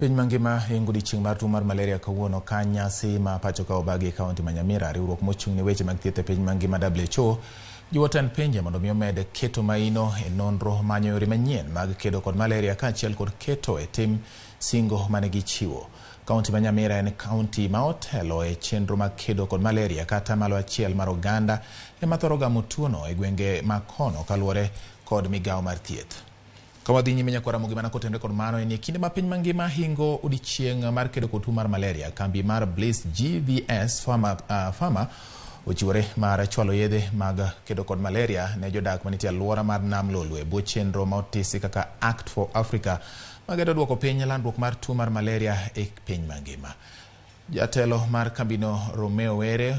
Piny mangima hingo odiechieng' mar tuo mar malaria kawuono ka nyasi ma pacho ka obagi e kaunti ma Nyamira. Riwruok mochung' ne weche mag thieth e piny mangima WHO jiwo tend pinje mondo mi omed keto maino e nonro manyo yore manyien mag kedo kod malaria kaachiel kod keto e tim singo mane gichiwo. Kaunti ma Nyamira en kaunti ma otelo e chenro mag kedo kod malaria ka atamalo achiel mar oganda ema thoro gamo tuono e gwenge ma kono kaluwore kod migawo mar thieth. Ka wadhi nyime nyakwar Ramogi mana kotenore kod mano en e kinde ma piny mangima hingo odiechieng' mar kedo kod tuo mar malaria, kambi mar Bliss GVS Pharma, Pharma ochiwore mar chwalo yedhe mag kedo kod malaria ne jodak manitie alwora mar Nam Lolwe bwo chenro ma otisi kaka Act for Africa mageto duoko piny landruok mar tuo mar malaria e piny mangima. Jatelo mar kambino Romeo Were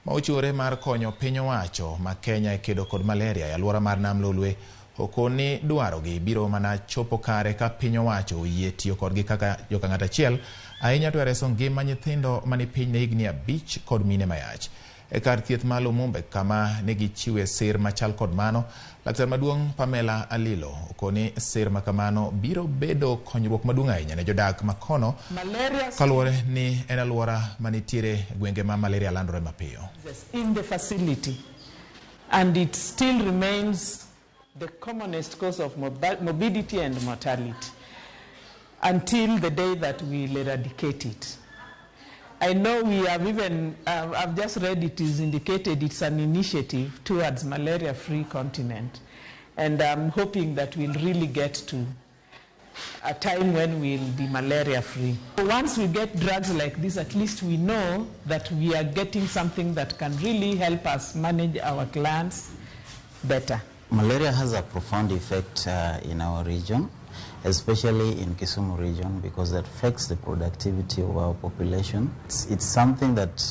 ma ochiwore mar konyo piny owacho ma Kenya e kedo kod malaria e alwora mar Nam Lolwe okoni dwarogi biro mana chopo kare ka piny owacho oyie tiyo kodgi kaka joka ng'at achiel ahinya to e reso ngima nyithindo mani piny ne higni 5 kod mine mayach. E kar thieth ma Lumumbe kama ne gichiwe sir machal kod mano, laktar maduong' Pamela Alilo okoni sir makamano biro bedo konyruok maduong' ahinya ne jodak makono kaluwore ni en alwora manitiere gwenge ma malaria landore mapiyo. In the facility, and it still remains the commonest cause of morbidity and mortality until the day that we'll eradicate it. I know we have even, I've just read it is indicated it's an initiative towards malaria-free continent. And I'm hoping that we'll really get to a time when we'll be malaria-free. Once we get drugs like this, at least we know that we are getting something that can really help us manage our clients better. Malaria has a profound effect in our region, especially in Kisumu region, because it affects the productivity of our population. It's something that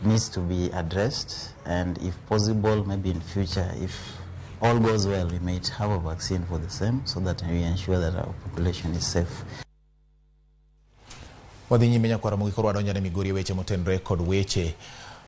needs to be addressed, and if possible, maybe in future, if all goes well, we might have a vaccine for the same so that we ensure that our population is safe. Wadhi nyime nyakwar Ramogi koro wadonjo ne Migori e weche motenore kod weche